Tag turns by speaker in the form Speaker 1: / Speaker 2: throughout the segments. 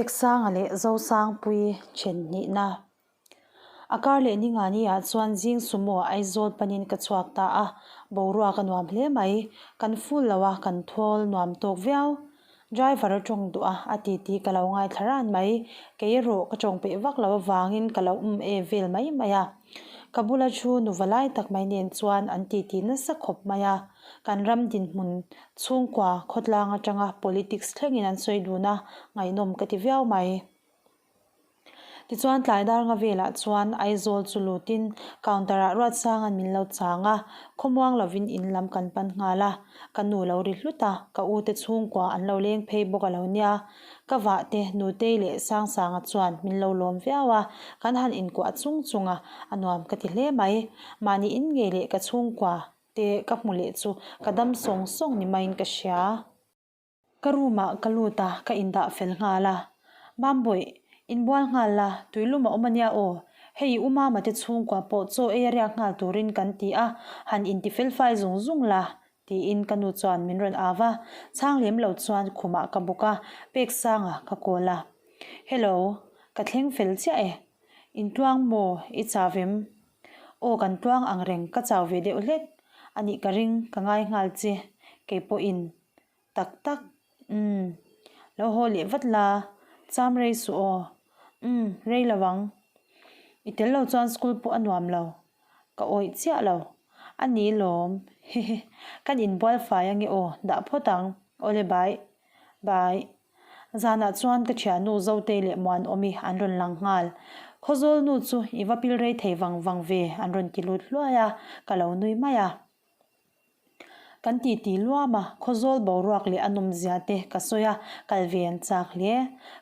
Speaker 1: Peksanga leh Zosangpuii then hnihna. A kar leh ni nga ni ah chuan zing sumo Aizawl panin ka chhuak ta a, boruak a nuam hle mai. Kan full lo a, kan thawl nuam tawk viau. Driver a tawng duh a, a titi ka lo ngaithla ran mai. Kei erawh ka tawng peih vak lo avangin ka lo um e vel mai mai a. Ka bula thu nuva lai tak mai nen chuan an titi nasa khawp mai a. Kan ram dinhmun chhungkua khawtlang atanga politics thlengin an sawi dun a, ngaihnawm ka ti viau mai. Tichuan tlai dar nga velah chuan Aizawl chu lutin counter ah Ruatsanga'n min lo chang a, khawmuang lovin in lam kan pan nghal a, ka nu lo ri hlut a, ka u te chhungkua an lo leng phei bawk a lo nia. Ka vah te Nutei leh Sangsanga chuan min lo lawm viau a, kan han inkuah chung chung a, a nuam ka ti hle mai. Mahni in ngei leh ka chhungkua te ka hmu leh chu ka dam sawng sawng ni maiin ka hria. Ka room ah ka lut a, ka indah fel nghal a. Mambawi, inbual nghal la, tuilum a awm ania aw. Hei u Mama te chhungkua pawh chaw ei a riak nghal turin kan ti a, han inti fel fai zung zung la, tiin ka nu chuan min rawn au a. Chhang lem lo chuan khumah ka bawk a, Peksanga ka call a. Hello, ka thleng fel chiah e. Intluang maw, i chau em? Aw kan tluang ang reng, ka chau ve deuh hlek a nih ka ring, ka ngai nghal che, kei pawhin Tak tak, umm, lo haw leh vat la, cham rei suh aw, umm, rei lo ang. I tel lo chuan school pawh a nuam lo, ka awih chiah lo, a ni lawm, hehe, kan inbual fai ange aw, dah phawt ang, awle bye, bye. Zanah chuan ka thiannu Zotei leh Muanawmi an rawn lang nghal. Khawzawl nu chu i va pil rei thei vang vang ve an rawn ti lut hluai a, ka lo nui mai a. Kan titi luam a, Khawzawl boruak leh a nawmzia te ka sawi a, kal ve an chak hle.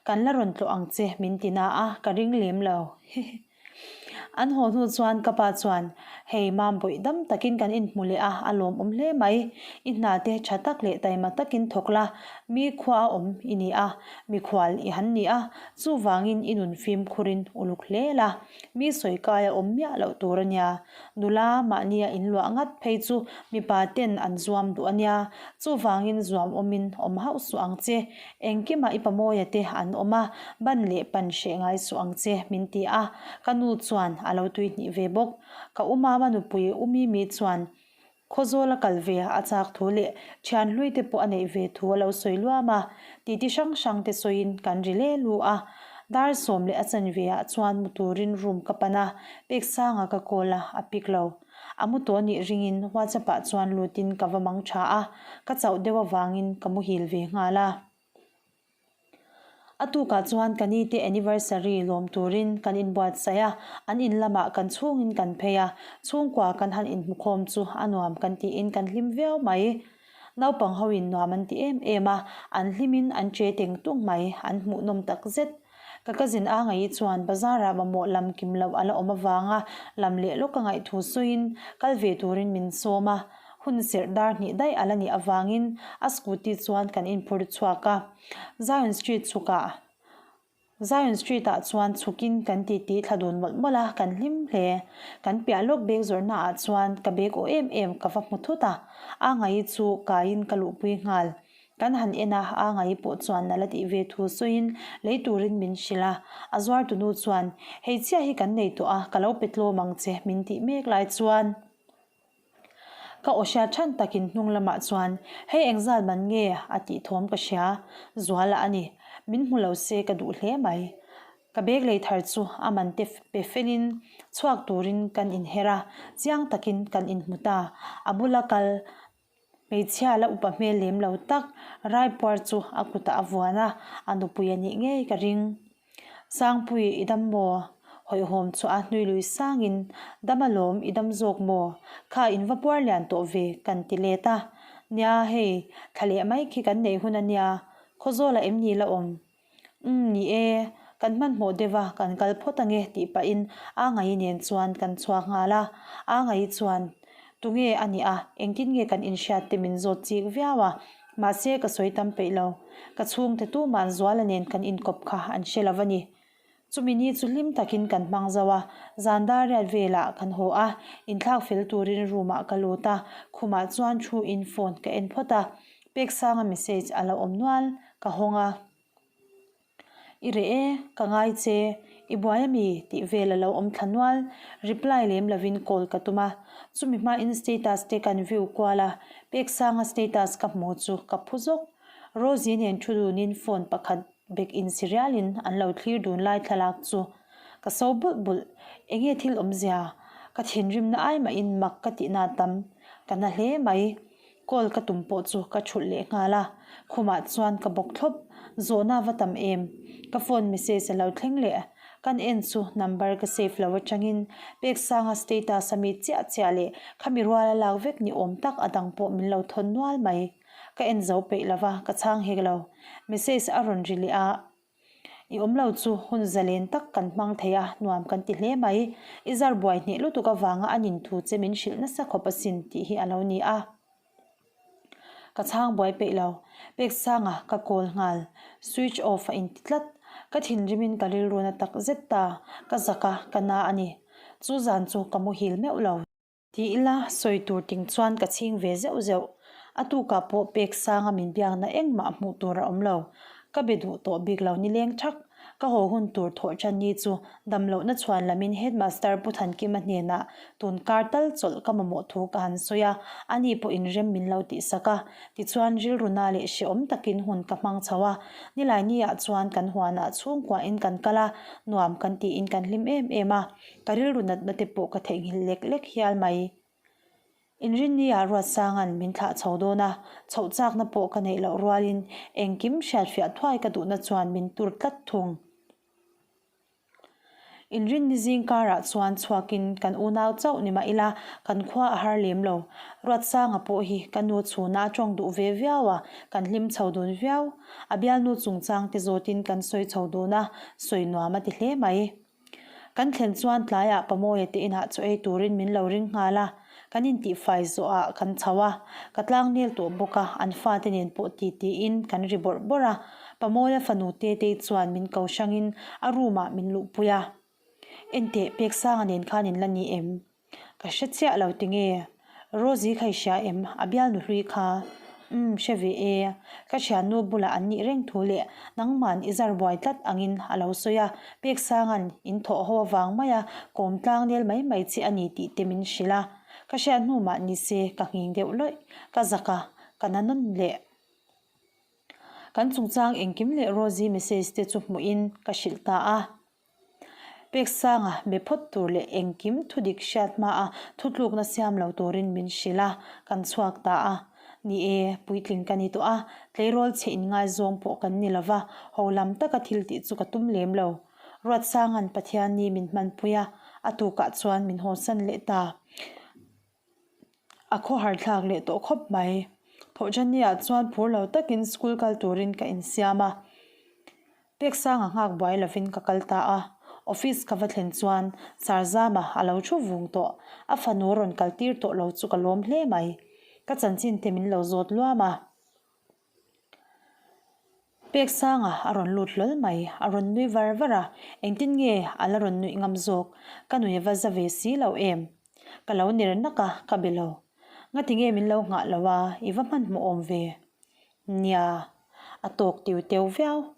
Speaker 1: Kan la rawn tlawh ang che min ti na a, ka ring lem lo. Hihi. An haw hnu chuan ka pa chuan, Hei Mambawih dam takin kan inhmu leh a, a lawmawm hle mai. I hna te tha tak leh taima takin thawk la, mi khua a awm i ni a, mikhual i han ni a, chuvangin i nun fimkhurin uluk hle la. Mi sawi kai a awm miah loh tur a nia. Nula mahnia inluah ngat phei chu mipa ten an zuam duh a nia. Chuvangin zuam awmin awm hauh suh ang che. Engkimah i pamawia te an awm a, ban leh pan hreh ngai suh ang che min ti a. Ka nu chuan a lo tuihnih ve bawk. Ka u mama nupui u Mimi chuan Khawzawl a kal ve a chak thu leh thian hlui te pawh a neih ve thu a lo sawi luam a, titi hrang hrang te sawiin kan ri le lu a. Dar sawm leh a chanve ah chuan mu turin room ka pan a, Peksanga ka call a, a pick lo. A mu tawh nih ringin WhatsApp ah chuan lutin ka va mang tha a, ka chauh deuh avangin ka muhil ve nghal a. A tukah chuan ka ni te anniversary lawm turin kan inbuatsaih a, an in lamah kan chhungin kan phei a, chhungkua kan han inhmukhawm chu a nuam kan tiin kan hlim viau mai. Naupang hoin nuam an ti em em a, an hlimin an che teng tung mai, an hmuhnawm takzet. Ka cousin a ngaih chuan bazar-ah mamawh lam kim loh a la awm avanga lam leh lawk a ngaih thu sawiin kal ve turin min sawm a, hun serh dar hnih daih a la nih avangin a scooty chuan kan inphur chhuak a. Zion Street chhukah Zion Street-ah chuan chhukin kan titi thla dun mawlh mawlh a, kan hlim hle. Kan piah lawk bag zawrhnaah chuan ka bag aw em em ka va hmu thut a, a ngaih chu kaiin ka luhpui nghal. Kan han en a, a ngai pawh chuan a la tih ve thu sawiin lei turin min hrilh a. A zuartunu chuan, Hei chiah hi kan nei tawh a, ka lo pe tlawm ang che, min tih mek lai chuan ka aw hriat than takin hnung lamah chuan, Hei engzal man nge? a tih thawm ka hria. Zuala a ni. Min hmu lo se ka duh hle mai. Ka bag lei thar chu a man te pe felin chhuak turin kan inher a, chiang takin kan inhmu ta. A bula kal Hmeichhia la upa hmel lem lo tak Raipuar chu a kutah a vuan a, a nupui a nih ngei ka ring. Sangpui, i dam maw? Hawihhawm chu a hnui lui sangin, Dam alawm, i dam zawk maw? Kha in va puar lian tawh ve, kan ti let a. Nia, hei, thla leh mai khi kan neih hun a nia, Khawzawla em ni la awm? Umm ni e, kan hmanhmawh deuh a, kan kal phawt ange tih pahin Angai nen chuan kan chhuak nghal a. Angai chuan, Tunge a nih a, engtin nge kan inhriat te min zawt chik viau a, mahse ka sawi tam peih lo. Ka chhungte tuma'n Zuala nen kan inkawp kha an hre lo a ni. Chumi ni chu hlim takin kan hmang zo a, zan dar riat velah kan haw a, inthlak fel turin room ah ka lut a, khumah chuan thu in phone ka en phawt a, Peksanga message a lo awm nual, ka hawng a. I reh e, ka ngai che, i buai ami? tih vel a lo awm thla nual. Reply lem lovin call ka tum a, chumi hmain status te kan view kual a, Peksanga status ka hmu chu ka phu zawk. Rosie nen thu dunin phone pakhat bek insi rialin an lo thlir dun lai thlalak chu ka so bulh bulh. Enge thil awmzia? Ka thinrimna ai mahin mak ka tihna a tam. Ka na hle mai. Call ka tum pawh chu ka thulh leh nghal a, khumah chuan ka bawk thlawp. Zawhna va tam em? Ka phone message a lo thleng leh. Kan en chu number ka save lo atangin Peksanga status a mi chiah chiah leh khami ruala lak vek ni awm tak a dang pawh min lo thawn nual mai. Ka en zo peih lo va, ka chhang hek lo. Message a rawn ri leh a. I awm lo chu hun zalen tak kan hmang thei a, nuam kan ti hle mai. I zar buai hneh lutuk avanga a nin thu che min hrilh nasa khawp asin tih hi a lo ni a. Ka chhang buai peih lo. Peksanga ka call nghal. Switch off a inti tlat. Ka thinrimin ka rilruna tak zet ta. Ka zak a, ka na a ni. Chu zan chu ka muhil meuh lo. Ti ila, sawi tur ting chuan ka chhing ve zeuh zeuh. A tukah pawh pek sanga min biakna engmah hmuh tur a awm lo. Ka be duh tawh bik lo nileng thak. Ka haw hun tur thawh tan ni chu dam lohna chhuan lamin Headmaster Pu Thankima hnenah tun kar tal chawlh ka mamawh thu ka han sawi a, ani pawhin rem min lo tihsak a. Tichuan rilru na leh hrehawm takin hun ka hmang chho a. Nilai niah chuan kan huanah chhungkuahin kan kal a, nuam kan tiin kan hlim em em a. Ka rilru natna te pawh ka theihnghilh lek lek hial mai. Inrinni-ah Ruatsanga'n min thlah chho dawn a, chhoh chakna pawh ka neih loh rualin engkim hriatfiah thuai ka duhna chuan min tur tlat thung. Inrinni zing karah chuan chhuakin kan unau chauh ni mah ila kan khua a har lem lo. Ruatsanga pawh hi ka nu chhuna a tawng duh ve viau a, kan hlim chho dun viau. A bialnu chungchang te zawtin kan sawi chho dun a, sawi nuam a ti hle mai. Kan thlen chuan tlaiah Pamawia te inah chaw ei turin min lo ring nghal a, kan intihfai zawhah kan chho a, ka tlangnel tawh bawk a, an fate nen pawh ti tiin kan ri bawrh bawrh a, Pamawia fanu Tetei chuan min ko hrangin a room ah min luhpui a. Enteh, Peksanga nen khan in la ni em? Ka hre chiah lo tinge? Rosie kha i hria em? A bialnu hlui kha. Umm, hre ve e. Ka thiannu bulah an nih reng thu leh nangman i zar buai tlat angin a lo sawi a, Peksanga'n in thawh ho avang maia kawm tlang nel mai mai che a ni tih te min hrilh a. Ka hriat hnu mah ni se ka nghing deuh lawih. Ka zak a, ka na nawn leh. Kan chungchang engkim leh Rosie message te chu hmuhin ka hrilh ta a. Peksanga be phawt tur leh engkim thudik hriat hmaa thutlukna siam lo turin min hrilh a, kan chhuak ta a. Ni e, puitling ka ni tawh a, tleirawl chhe inngaizawng pawh kan ni lova, ho lam taka thil tih chu ka tum lem lo. Ruatsanga'n Pathianni min hmanpui a, a tukah chuan min hawsan leh ta. A khawhar thlak leh tawh khawp mai. Thawhṭanni-ah chuan phur lo takin school kal turin ka insiam a. Peksanga nghak buai lovin ka kal ta a. Office ka va thlen chuan Sarzama a lo thu vung tawh. A fanu rawn kal tir tawh lo chu ka lawm hle mai. Ka chanchin te min lo zawt luam a. Peksanga a rawn lut hlawl mai. A rawn nui var var a. Engtin nge a la rawn nuih ngam zawk? Ka nui a va za ve si lo em? Ka lo ner nak a, ka be lo. Ngati nge min lo nghah lo a, i va hmanhmawh awm ve? Nia, a tawk tiu teu viau.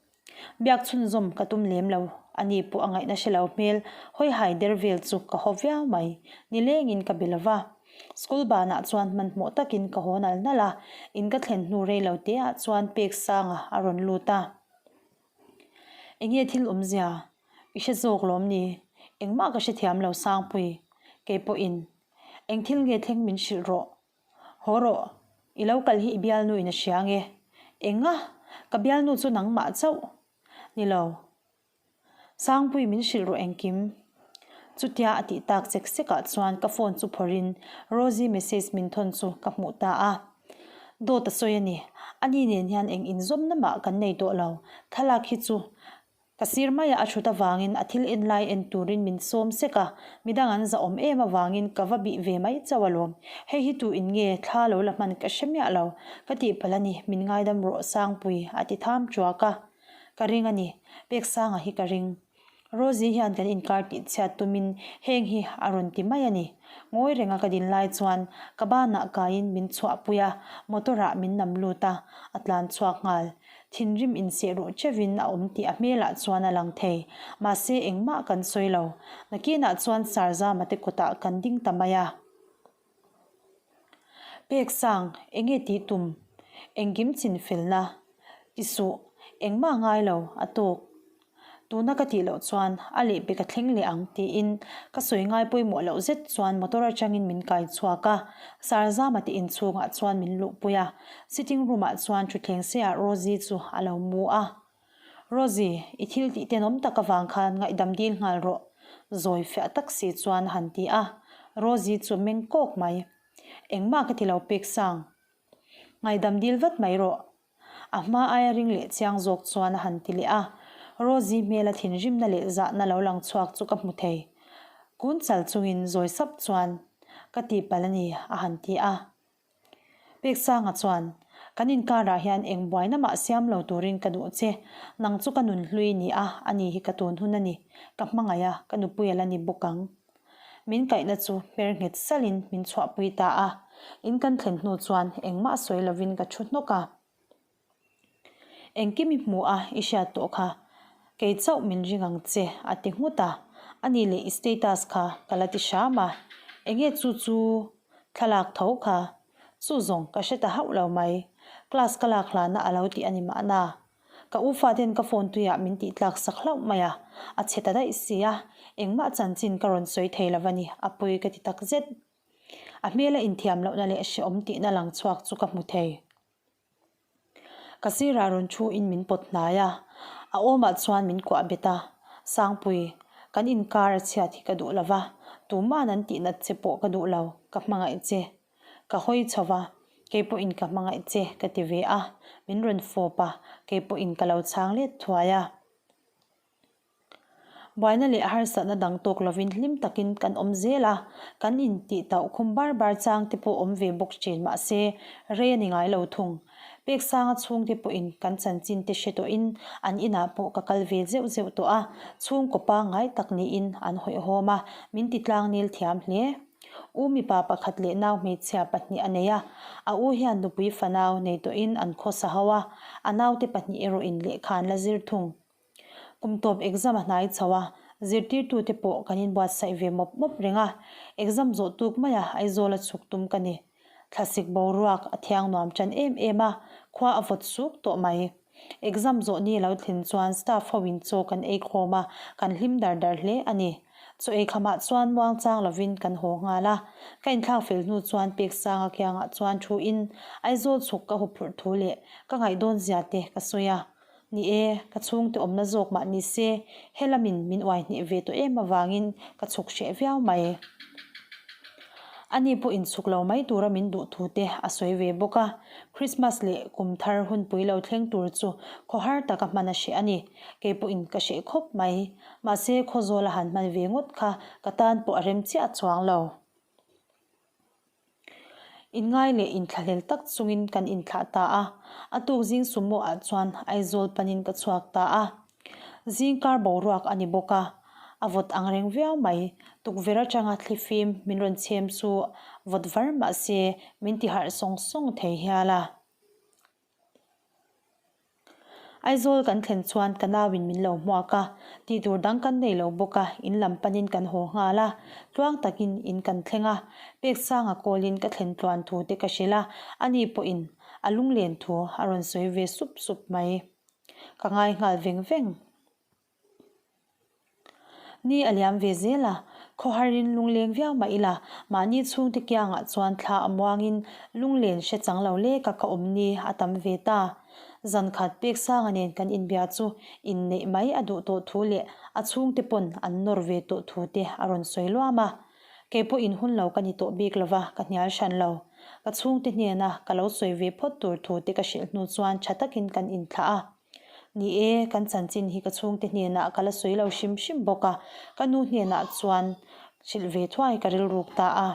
Speaker 1: Biak chhunzawm ka tum lem lo, ani pawh a ngaihna hre lo hmel hawi hai der vel chu ka haw viau mai. Nilengin ka be lo va. School banah chuan hmanhmawh takin ka haw nal nal a, in ka thlen hnu rei lo te ah chuan Peksanga a rawn lut a. Enge thil awmzia? I hre zawk lawm ni? Engmah ka hrethiam lo Sangpui, kei pawhin eng thil nge thleng min hrilh rawh. Haw rawh, i lo kal hi i bialnu in a hria nge? Enga? Ka bialnu chu nangmah chauh ni lo. Sangpui min hrilh rawh engkim. Chutia a tih tak chek sek ah chuan ka phone chu phawrh in Rosie message min thawn chu ka hmuh ta a. Dawt a sawi a ni. Ani nen hian eng inzawmna mah kan nei tawh lo. Thlalak hi chu Ka sir maiah a thut avangin a thil en lai en turin min sawm sek a, midang an zahawm em avangin ka va bih ve mai chauh alawm. Hei hi tu in nge thla lo la hman ka hre miah lo. Ka tihpalh a ni, min ngaidam rawh Sangpui, a ti tham chuak a. Ka ring a ni, Peksanga hi ka ring. Rosie hian kan inkar tih chhiat tumin heng hi a rawn ti mai a ni. Ngawi renga ka din lai chuan ka banah kaiin min chhuahpui a, motor ah min nam lut a, a tlan chhuak nghal. Thinrim inseh ruh chevin a awm tih a hmelah chuan a lang thei. Mahse engmah kan sawi lo. Nakinah chuan Sarzama te kawtah kan ding ta mai a. Pek sang, enge tih tum? Engkim chin felna? Ti suh, engmah ngai lo, a tawk. Tuna ka tih loh chuan a lehpek a thleng leh ang tiin ka sawi ngai pawimawh loh zet chuan motor atangin min kai chhuak a, Sarzama te inchhungah chuan min luhpui a, sitting room ah chuan thutthleng seiah Rosie chu a lo mu a. Rosie, i thil tih tenawm tak avang khan ngaihdam dil nghal rawh, zawi fiah tak si chuan a han ti a, Rosie chu meng kawk mai. Engmah ka ti lo pek sang. Ngaihdam dil vat mai rawh. A hma aia ring leh chiang zawk chuan a han ti leh a, Rosie hmela thinrimna leh zahna lo lang chhuak chu ka hmu thei. Kun chal chungin zawi sap chuan, Ka tihpalh a ni, a han ti a. Peksanga chuan, Kan inkarah hian eng buaina mah siam lo turin ka duh che. Nang chu ka nunhlui ni a, ani hi ka tun hun a ni. Ka hmangaih a, ka nupui a la ni bawk ang. Min kaihna chu hmer nghet salin min chhuahpui ta a, in kan thlen hnu chuan engmah sawi lovin ka thu hnawk a. Engkim i hmu a, i hriat tawh kha. Kei chauh min ring ang che, a ti nghut a. Ani leh i status kha ka la ti hram a. Enge chu chu thlalak tho kha? Chu zawng ka hre ta hauh lo mai. Class ka lak hlana a lo ti a ni mahna. Ka u faten ka phone tuiah min tih tlak sak hlauh mai a, a chhe ta daih si a, engmah chanchin ka rawn sawi thei lo a ni, a pawi ka ti tak zet. A hmela inthiam lohna leh hrehawm tihna lang chhuak chu ka hmu thei. Ka sirah rawn thu in min pawt hnai a, a awmah chuan min kuah bet a, Sangpui, kan inkar a chhiat hi ka duh lo va, tuma'n an tihnat che pawh ka duh lo, ka hmangaih che. Ka hawi chho va, kei pawhin ka hmangaih che ka ti ve a, min rawn fawp a, kei pawhin ka lo chhang let thuai a. Buaina leh harsatna dang tawk lovin hlim takin kan awm zel a, kan intih tauh khum bar bar chang te pawh awm ve bawk thin mahse rei a ni ngai lo thung. Peksanga chhungte pawhin kan chanchin te hre tawhin an inah pawh ka kal ve zeuh zeuh tawh a, chhungkaw pangngai tak niin an hawihhawm a, min ti tlangnel thiam hle. U mipa pakhat leh nau hmeichhia pahnih a nei a, a u hian nupui fanau nei tawhin an khawsa ho a, a naute pahnih erawhin lehkha an la zir thung. Kum tawp exam a hnai chho a, zirtirtute pawh kan inbuatsaih ve mawp mawp reng a, exam zawh tuk maia Aizawl a chhuk tum ka ni. Thlasik boruak a thiang nuam tan em em a, khua a vawt suk tawh mai. Exam zawh ni lo thlen chuan staff ho in chaw kan ei khawm a, kan hlim dar dar hle a ni. Chaw ei khamah chuan muangchang lovin kan haw nghal a. Ka inthlak fel hnu chuan Peksanga kiangah chuan thu in Aizawl chhuk ka huphurh thu leh ka ngaihdawn zia te ka sawi a. Ni e, ka chhungte awmna zawk mah ni se, helamin min uai hneh ve tawh em avangin ka chhuk hreh viau mai. Ani pawh inchhuk lo mai tura min duh thu te a sawi ve bawk a, Christmas leh kum thar hunpui lo thleng tur chu khawhar taka hman a hreh a ni. Kei pawhin ka hreh khawp mai. Mahse, Khawzawl a han hman ve ngawt kha ka tan pawh a rem chiah chuang lo. Inngai leh inthlahlel tak chungin kan inthlah ta a, a tuk zing sumo ah chuan Aizawl panin ka chhuak ta a. Zing kar boruak a ni bawk a, a vawt ang reng viau mai. Tukverh atanga thlifim min rawn chhem chu vawt var mah se min ti harh sawng sawng thei hial a. Aizawl kan thlen chuan ka nauin min lo hmuak a, tih tur dang kan nei lo bawk a, in lam panin kan haw nghal a, tluang takin in kan thleng a, Peksanga kawlin ka thlen tluan thu te ka hrilh a, ani pawhin a lunglen thu a rawn sawi ve sup sup mai. Ka ngai nghal veng veng. Ni a liam ve zel a, khawharin lungleng viau mah ila, mahni chhungte kiangah chuan thla a muangin lunglen hre chang lo leka ka awm ni a tam ve ta. Zan khat Peksanga nen kan inbia chu inneih mai a duh tawh thu leh a chhungte pawn an nawr ve tawh thu te a rawn sawi luam a. Kei pawh inhun lo ka ni tawh bik lova ka hnial hran lo. Ka chhungte hnena ka lo sawi ve phawt tur thu te ka hrilh hnu chuan tha takin kan inthlah a. Ni e, kan chanchin hi ka chhungte hnenah ka la sawi lo hrim hrim bawk a, ka nu hnenah chuan hrilh ve thuai ka rilruk ta a.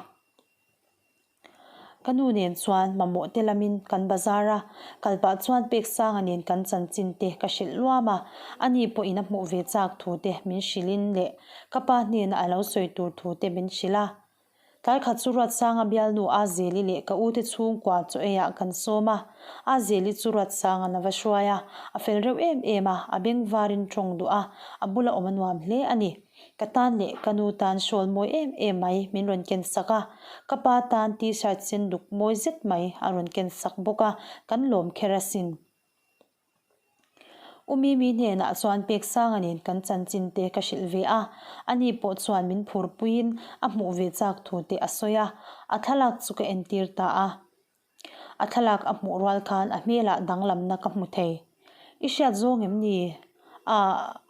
Speaker 1: Ka nu nen chuan mamawh te lamin kan bazar a, kal pah chuan Peksanga nen kan chanchin te ka hrilh luam a, ani pawhin a hmuh ve chak thu te min hrilhin leh ka pa hnena a lo sawi tur thu te min hrilh a. Tlai khat chu Ruatsanga bialnu Azeli leh ka ute chhungkua chaw eiah kan sawm a. Azeli chu Ruatsanga'n a va hruai a, a fel reuh em em a, a beng varin tawng duh a, a bula awm a nuam hle a ni. Ka tan leh ka nu tan shawl mawi em em mai min rawn ken sak a, ka pa tan t-shirt sen duk mawi zet mai a rawn ken sak bawk a, kan lawm kher asin. U Mimi hnenah chuan Peksanga nen kan chanchin te ka hrilh ve a, ani pawh chuan min phurpuiin a hmuh ve chak thu te a sawi a, a thlalak chu ka entir ta a. A thlalak a hmuh rual khan a hmelah danglamna ka hmu thei. I hriat zawng em ni? A,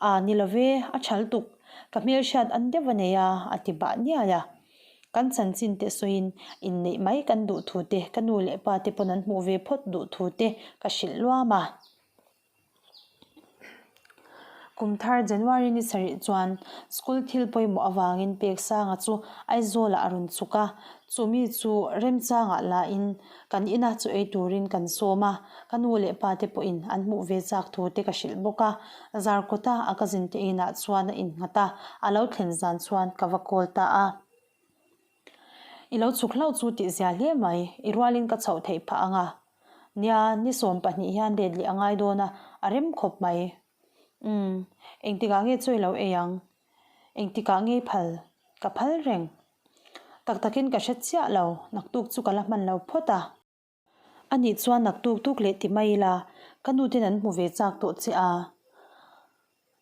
Speaker 1: a ni lo ve, a chhal tuk, ka hmel hriat an deuh a nei a, a ti bah niai a. Kan chanchin te sawiin inneih mai kan duh thu te, ka nu leh pa te pawn an hmuh ve phawt duh thu te ka hrilh luam a. Kum thar January ni sarih chuan school thil pawimawh avangin Peksanga chu Aizawlah a rawn chhuk a, chumi chu remchangah lain kan ina chaw ei turin kan sawm a, ka nu leh pa te pawhin an hmuh ve chak thu te ka hrilh bawk a. Zarkawta a cousin te inah chuan a innghat a, a lo thlen zan chuan ka va call ta a. I lo chhuk hlauh chu tih zia hle mai, i rualin ka chhoh theih phah ang a. Nia, ni 12 hian let leh a ngai dawn a, a rem khawp mai. Umm, engtikah nge chawi lo ei ang? Engtikah nge i phal? Ka phal reng. Tak takin ka hre chiah lo, naktuk chu ka la hman lo phawt a. A nih chuan naktuk tuk leh ti mai ila, ka nu ten an hmu ve chak tawh che a,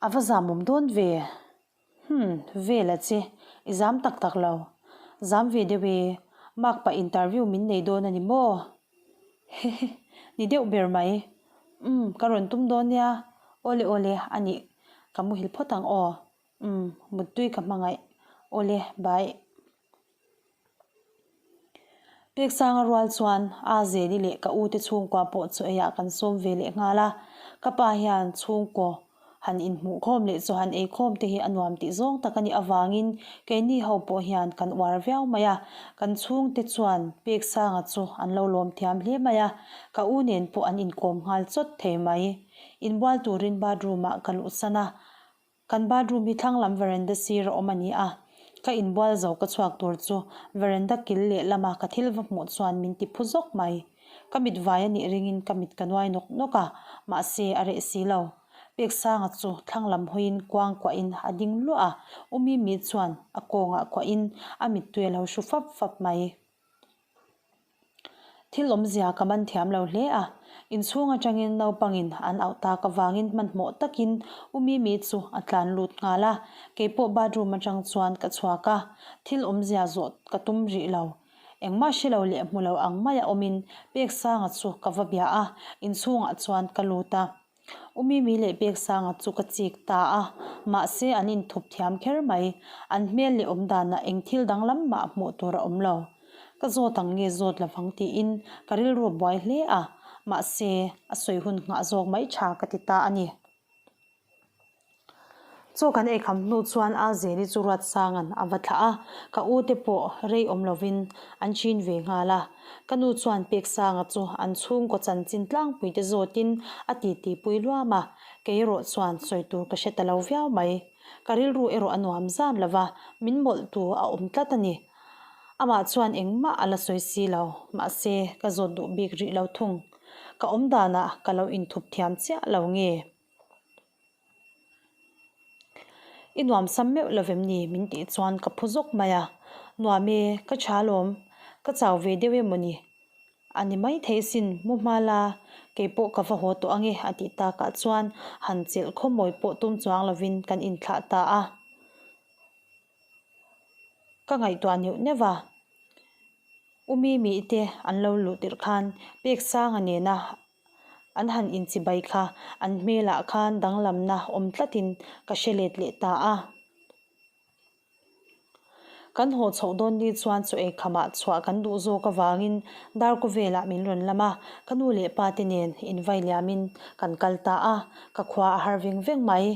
Speaker 1: a va zamawm dawn ve. Humm, vel a che, i zam tak tak lo. Zam ve deuh e, mark pah interview min nei dawn a ni maw? Hehe, ni deuh ber mai. Umm, ka rawn tum dawn nia. Awle awle, a nih, ka muhil phawt ang aw. Umm, muttui ka hmangaih. Awle, bye. Peksanga rual chuan A Zeli leh ka u te chhungkua pawh chu eiah kan sawm ve leh nghal a, ka pa hian chhungkaw han inhmuh khawm leh chaw han ei khawm te hi a nuam tih zawng tak a nih avangin keini ho pawh hian kan uar viau mai a, kan chhungte chuan Peksanga chu an lo lawm thiam hle mai a, ka u nen pawh an inkawm nghal chawt thei mai. Inbual turin bathroom ah ka luhsan a, Kan bathroom hi thlang lam veranda sir a awm a ni a, ka inbual zo ka chhuak tur chu veranda kil leh lama ka thil va hmuh chuan min ti phu zawk mai. Ka mit vai a nih ringin ka mit ka nuai nawk nawk a, mahse a reh si lo. Peksanga chu thlang lam hawiin kuang kuahin a ding luah a, U Mimi chuan a kawngah kuahin a mittui a lo hru fap fap mai. Thil awmzia ka man thiam lo hle a, inchhung atangin naupangin an auh tak avangin hmanhmawh takin U Mimi chu a tlan lut nghal a, keipawh bathroom atang chuan ka chhuak a, thil awmzia zawh ka tum rih lo. Engmah hre lo leh hmu lo ang maia awmin Peksanga chu ka va bia a, inchhungah chuan ka lut a. U Mimi leh Peksanga chu ka chik ta a, mahse an inthup thiam kher mai. An hmel leh awm danah eng thil danglam mah hmuh tur a awm lo. Ka zawt ang nge zawt lovang tiin ka rilru a buai hle a, mahse a sawi hun nghah zawk mai tha ka ti ta a ni. Chaw kan ei kham hnu chuan A Zeli chu Ruatsanga'n a va thlah a, ka u te pawh rei awm lovin an chin ve nghal a. Ka nu chuan Peksanga chu an chhungkaw chanchin tlangpui te zawtin a titi pui luam a, kei erawh chuan sawi tur ka hre ta lo viau mai. Ka rilru erawh a nuam zan lo va, min mawlh tu a awm tlat a ni. Amah chuan engmah a la sawi si lo, mahse ka zawt duh bik rih lo thung. Ka awm danah ka lo inthup thiam chiah lo nge? I nuam sam meuh lo vem ni? Min tih chuan ka phu zawk mai a. Nuam e, ka tha alawm. Ka chau ve deuh em mawni? A ni mai thei sin, mu hma la, keipawh ka va haw tawh ange a tih takah chuan han chelh khawmawi pawh tum chuang lovin kan inthlah ta a. Ka ngaihtuah neuh neuh a. U Mimi te an lo luh tirh khan Peksanga nena an han inchibai kha an hmelah khan danglamna awm tlatin ka hre let leh ta a. Kan haw chhoh dawn ni chuan chaw ei khamah chhuah kan duh zawk avangin darkaw velah min rawn lam a, ka nu leh pa te nen invai liamin kan kal ta a, ka khua a har veng veng mai.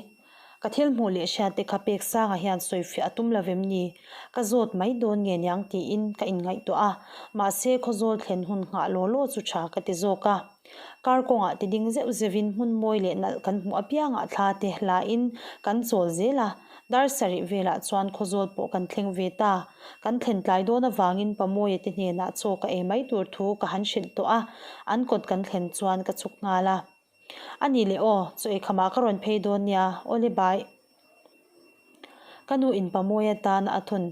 Speaker 1: Ka thil hmuh leh hriat te kha pek sangah hian sawifiah a tum lo vem ni? Ka zawt mai dawn nge niang tiin ka inngaihtuah a, mahse khawzawl thlen hun nghah law law chu tha ka ti zawk a. Kar kawngah ti ding zeuh zeuhin hmun mawi leh nalh kan hmuh apiangah thla te hlain kan chawl zel a. Dar sarih velah chuan Khawzawl pawh kan thleng ve ta. Kan thlen tlai dawn avangin Pamawia te hnenah chaw ka ei mai tur thu ka han hrilh tawh a, an kawt kan thlen chuan ka chhuk nghal a. A nih leh aw, chaw ei khamah ka rawn phei dawn nia, awle bai. Ka nu in Pamawia tan a thawn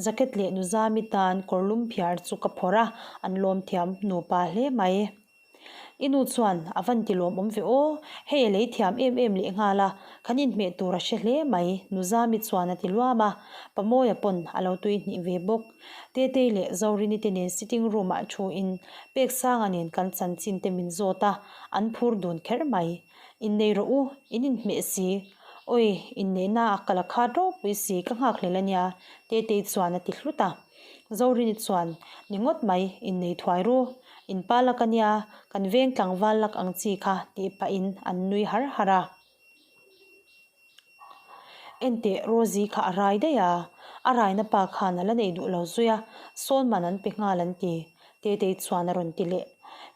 Speaker 1: jacket leh Nuzami tan kawrlum phiar chu ka phawrh a, an lawm thiam nupa hle mai. I nu chuan a van ti lawmawm ve aw, hei a lei thiam em em leh nghal a, kan inhmeh tur a hre hle mai, Nuzami chuan a ti luam a, Pamawia pawn a lo tui hnih ve bawk. Tetei leh Zorini te nen sitting room ah thu in Peksanga nen kan chanchin te min zawt a, an phur dun kher mai. Innei rawh u, in inhmeh si. Awi, inneihna a kal a khat ropui si, ka nghakhlel a nia, Tetei chuan a ti hlut a. Zorini chuan, Ni ngawt mai, innei thuai ru. In pa lak a nia, kan veng tlangval lak ang chi kha, tih pahin an nui har har a. Enteh, Rosie kha a rai daih a, a raina pa khan a la nei duh lo zui a, sawn man an pe nghal an ti, Tetei chuan a rawn ti leh.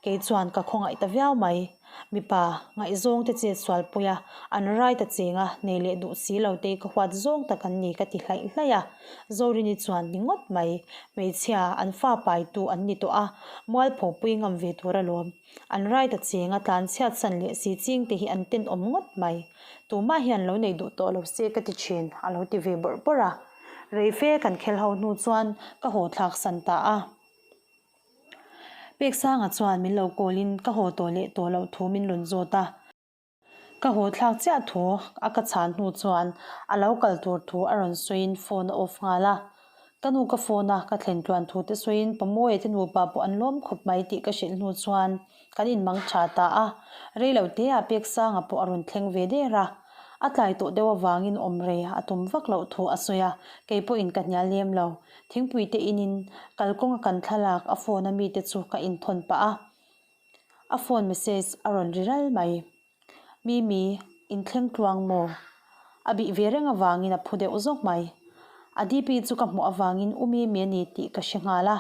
Speaker 1: Kei chuan ka khawngaih ta viau mai. Mipa, ngaihzawng te chet sual pui a, an rai ta cheng a, nei leh duh si lo te ka huat zawng tak an ni ka ti hlaih hlaih a. Zorini chuan ni ngawt mai, hmeichhia, an fa paitu an ni tawh a, mualpho pui ngam ve tur alawm. An rai ta cheng a, tlan chhiat san leh si ching te hi an tenawm ngawt mai. Tumah hian lo nei duh tawh lo se ka ti thin, a lo ti ve bawrh bawrh a. Rei fe kan khel ho hnu chuan ka haw thlak san ta a. Peksanga chuan min lo call in ka haw tawh leh tawh loh thu min rawn zawt a. Ka haw thlak chiah thu a ka chhan hnu chuan a lo kal tur thu a rawn sawiin phone a off nghal a. Ka nu ka phone a ka thlen tluan thu te sawiin Pamawia te nupa pawh an lawm khawp mai tih ka hrilh hnu chuan kan inmang tha ta a. Rei lo te ah Peksanga pawh a rawn thleng ve der a. A tlai tawh deuh avangin awm rei a tum vak loh thu a sawi a, kei pawhin ka hnial lem lo. Thingpui te inin kalkawnga kan thlalak a phone a mite chu ka inthawn pah a. A phone message a rawn ri ral mai. Mimi, inthleng tluang maw? A bih ve reng avangin a phu deuh zawk mai. A DP chu ka hmuh avangin U Mimi a ni tih ka hre nghal a.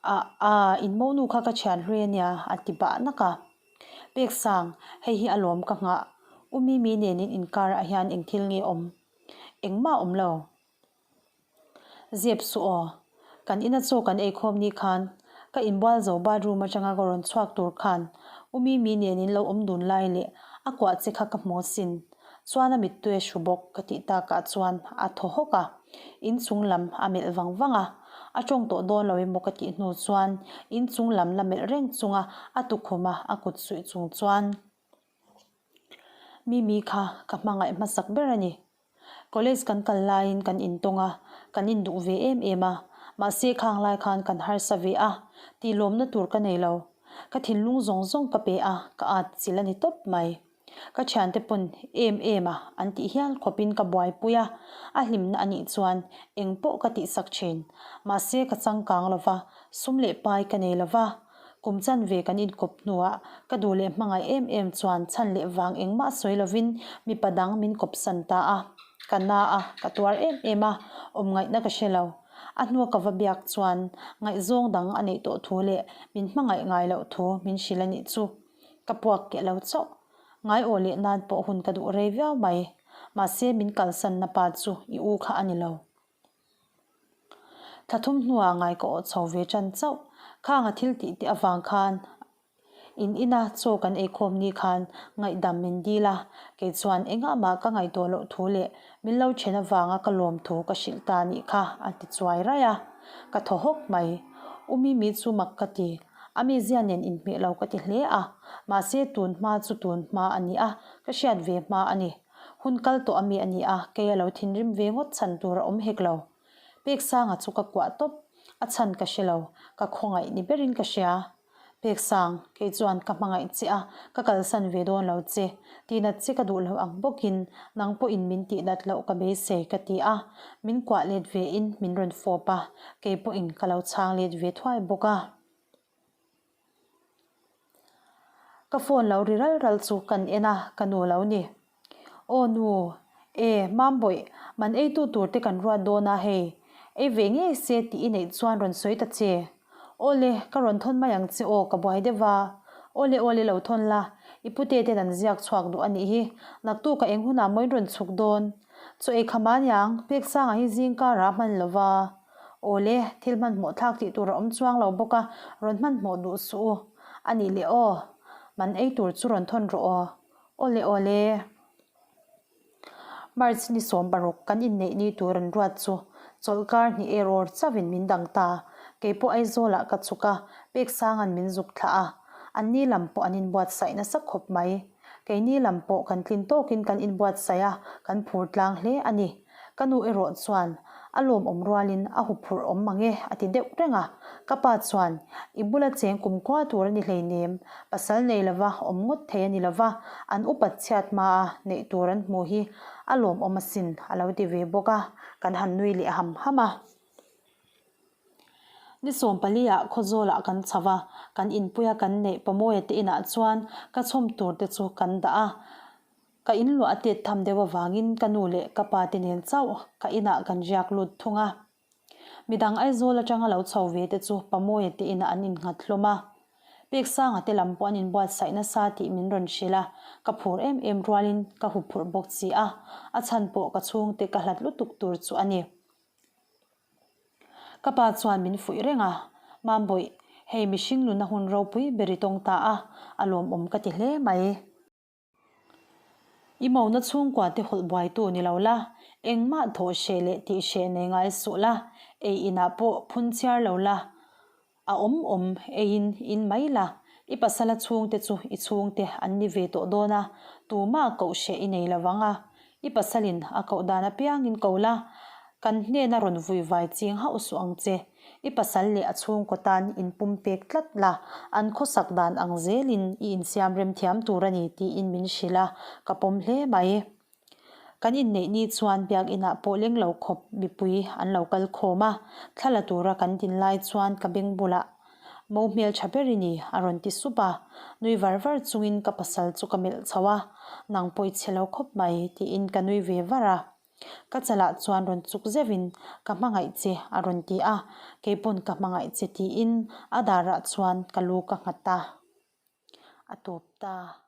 Speaker 1: A, a, in monu kha ka thian hlui a nia, a ti bah nak a. Peksang, hei hi a lawm ka nghah. U Mimi nen in inkarah hian eng thil nge awm? Engmah a awm lo. Zep suh aw. Kan ina chaw kan eikhawm ni khan ka inbual zo bathroom atanga ka rawn chhuak tur khan U Mimi nen in lo awm dun lai leh a kuah che kha ka hmu asin. Chuan a mittui a hru bawk ka tih takah chuan a thaw hawk a. Inchung lam a melh vang vang a. A tawng tawh dawn lo emaw ka tih hnu chuan inchung lam la melh reng chunga a tukhum a a kut suih chung chuan Mimi kha ka hmangaih hmasak ber a ni. College kan kal laiin kan intawng a, kan induh ve em em a, mahse khang lai khan kan harsa ve a, tih lawmna tur ka nei lo. Ka thinlung zawng zawng ka pe a, ka at chilh a ni tawp mai. Ka thiante pawn em em a an tih hial khawpin ka buaipui a, a hlimna a nih chuan eng pawh ka tihsak thin. Mahse ka changkang lo va, sum leh pai ka nei lo va. Kum chanve kan inkawp hnuah ka duh leh hmangaih em em chuan chhan leh vang engmah sawi lovin mipa dang min kawpsan ta a. Ka na a, ka tuar em em a, awm ngaihna ka hre lo. A hnua ka va biak chuan ngaihzawng dang a neih tawh thu leh min hmangaih ngai loh thu min hrilh a nih chu. Ka puak keh lo chauh. Ngai aw leh nan pawh hun ka duh rei viau mai. Mahse min kalsanna pa chu i u kha a ni lo. Thla thum hnuah ngai ka awh chho ve tan chauh. Khang a thil tih te avang khan in ina chaw kan eikhawm ni khan ngaihdam min dil a, kei chuan engah mah ka ngaihtuah loh thu leh min lo then avanga ka lawm thu ka hrilh ta nih kha a ti chuai raih a. Ka thaw hawk mai. U Mimi chu mak ka ti. A mizia nen inhmeh lo ka ti hle a. Mahse tun hma chu tun hma a ni a, ka hriat ve hma a ni. Hun kal tawh ami a ni a, kei a lo thinrim ve ngawt chhan tur a awm hek lo. Peksanga chu ka kuah tawp, a chhan ka hre lo, ka khawngaih ni berin ka hria. Peksang, kei chuan ka hmangaih che a, ka kalsan ve dawn lo che. Tihnat che ka duh lo ang bawkin nang pawhin min tihnat loh ka beisei ka ti a, min kuah let ve in min rawn fawp a, kei pawhin ka lo chhang let ve thuai bawk a. Ka phone lo ri ral ral chu kan en a, ka nu lo ni. Aw nu, e, Mambawih, man eitu tur te kan ruat dawn a hei, ei ve ngei se tih i neih chuan rawn sawi ta che. Awle, ka rawn thawn mai ang che aw, ka buai deuh va. Awle awle lo thawn la, i pute ten an ziak chhuak duh a nih hi, naktuk a eng hunah maw in rawn chhuk dawn? Chaw ei kham a niang, Peksanga hi zing karah a hman lo va. Awle, thil hmanhmawh thlak tih tur a awm chuang lo bawk a, rawn hmanhmawh duh suh u. A nih leh aw, man ei tur chu rawn thawn rawh aw. Awle awle. March ni 16 kan inneih ni tur an ruat chu chawlhkar hnih erawr chauhin min dang ta. Kei pawh Aizawlah ka chhuk a, Peksanga'n min zuk thlah a. Anni lam pawh an inbuatsaih nasa khawp mai. Keini lam pawh kan tlin tawkin kan inbuatsaih a, kan phur tlang hle a ni. Ka nu erawh chuan, A lawmawm rualin a huphurh awm mang e, a ti deuh reng a. Ka pa chuan, I bula cheng kumkhua tur a ni hleinem, pasal nei lova awm ngawt thei a ni lova, an upat chhiat hmaa neih tur an hmuh hi a lawmawm asin, a lo ti ve bawk a, kan han nui leh ham ham a. Ni 14 ah Khawzawlah kan chho a, kan inpuia kan neih Pamawia te inah chuan ka chhawm tur te chu kan dah a. Ka in luah a tet tham deuh avangin ka nu leh ka pa te nen chauh ka inah kan riak lut thung a. Midang Aizawl atanga lo chho ve te chu Pamawia te inah an innghat hlawm a. Peksanga te lam pawh an inbuatsaih nasa tih min rawn hrilh a, ka phur em em rualin ka huphurh bawk si a, a chhan pawh ka chhungte ka hlat lutuk tur chu a ni. Ka pa chuan min fuih reng a, Mambawih, hei mihring nuna hun ropui ber i tawng ta a, a lawmawm ka ti hle mai. I mona chhungkua te hawlh buaitu ni lo la, engmah thawh hreh leh tih hreh nei ngai suh la, ei inah pawh phun chhiar lo la, a awm awm eiin in mai la, i pasala chhungte chu i chhungte an ni ve tawh dawn a, tumah koh hreh i nei lo vang a, i pasalin a koh dan apiangin ko la, kan hnena rawn vui vai ching hauh suh ang che. I pasal leh a chhungkaw tan inpum pek tlat la, an khawsak dan ang zelin i insiam rem thiam tur a ni tiin min hrilh a, ka pawm hle mai. Kan inneih ni chuan biakinah pawh leng lo khawp mipui an lo kal khawm a, thla la tura kan din lai chuan ka beng bulah Mo hmel tha ber i ni a rawn ti sup a, nui var var chungin ka pasal chu ka melh chho a, nang pawh i chhe lo khawp mai tiin ka nui ve var a. Ka chalah chuan rawn chuk zeuhin ka hmangaih che a rawn ti a, keipawn ka hmangaih che tiin a darah chuan ka lu ka nghat a, a tawp ta.